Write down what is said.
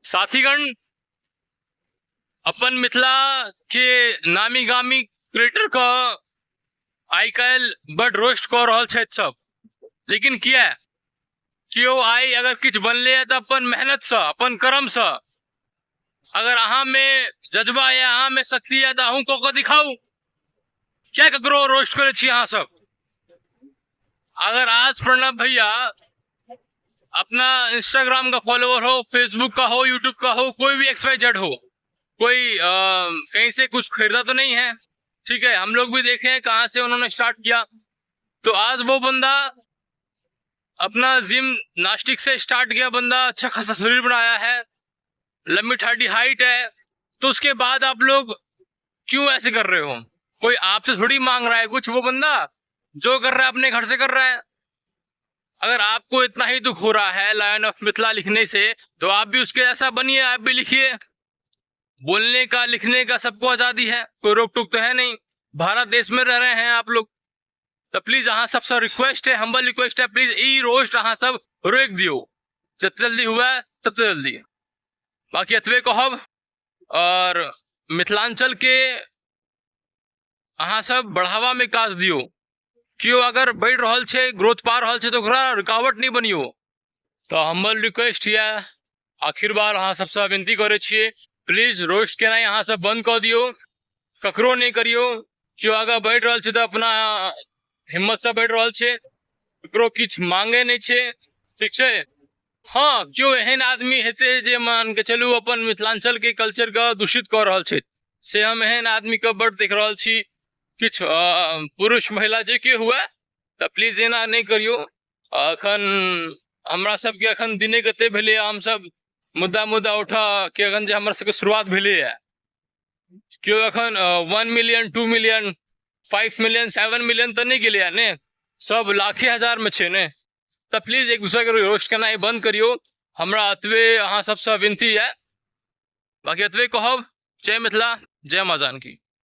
साथीगण, अपन मिथिला के नामी गामी क्रिएटर के आइ काल्हि बड रोस्ट कऽ रहल छथि सब, लेकिन किया? केओ आइ अगर किछु बनलै तऽ अपन मेहनतसँ, अपन कर्मसँ। अगर अहाँमे जज्बा यऽ, अहाँमे शक्ति यऽ, तऽ अहूँ कऽ कऽ दिखाउ। किया ककरो रोस्ट करै छी अहाँ सब? अगर आज प्रणब भैया अपना इंस्टाग्राम का फॉलोअर हो, फेसबुक का हो, यूट्यूब का हो, कोई भी एक्स वाई जेड हो, कोई कहीं से कुछ खरीदा तो नहीं है, ठीक है? हम लोग भी देखे हैं कहाँ से उन्होंने स्टार्ट किया। तो आज वो बंदा अपना जिम नास्टिक से स्टार्ट किया, बंदा अच्छा खासा शरीर बनाया है, लंबी ठाडी हाइट है, तो उसके बाद आप लोग क्यों ऐसे कर रहे हो? कोई आपसे थोड़ी मांग रहा है कुछ। वो बंदा जो कर रहा है, अपने घर से कर रहा है। अगर आपको इतना ही दुख हो रहा है लायन ऑफ मिथिला लिखने से, तो आप भी उसके जैसा बनिए, आप भी लिखिए। बोलने का, लिखने का सबको आज़ादी है, कोई रोक टोक तो है नहीं। भारत देश में रह रहे हैं आप लोग। तो प्लीज अहाँ सबसे रिक्वेस्ट है, हम्बल रिक्वेस्ट है, प्लीज ई रोस्ट अहाँ सब रोकि दियौ, जते जल्दी हुए तते जल्दी। बाकी एतबे कहब और मिथिलांचल के अहाँ सब बढ़ावा में काज दियौ। केओ अगर बढ़ि रहल छै, ग्रोथ पा रहल छै, तऽ ओकरा रुकावट नहि बनियौ। तऽ हम्बल रिक्वेस्ट यऽ, आखिर बार अहाँ सबसँ विनती करै छियै, प्लीज रोस्ट केनाइ अहाँ सब बंद कऽ दियौ, ककरो नहि करियौ। केओ आगाँ बढ़ि रहल छै तऽ अपना हिम्मतसँ बढ़ि रहल छै, ककरो किछु मांगे नहि छै, ठीक छै? हँ, केओ एहन आदमी हेतै जे मान के चलू अपन मिथिलाञ्चलके कल्चरके दूषित कऽ रहल छै, से हम एहन आदमीके बड्ड देख रहल छी, किछु पुरुष महिला जे केओ हुए, तऽ प्लीज एना नहि करियौ। अखन हमरा सबके अखन दिने कते भेलैए, हमसब मुद्दा मुद्दा उठा के अखन जे हमरा सबके शुरुआत भेलैए, केओ एखन 1 million, 2 million, 5 million, 7 million तऽ नहि गेलैए ने, सब लाखे हजारमे छै ने। तऽ प्लीज एक दूसराके रोस्ट केनाइ बन्द करियौ। हमरा एतबे अहाँ सबसँ विनती यऽ। बाकी एतबे कहब, जय मिथिला, जय माँ जानकी।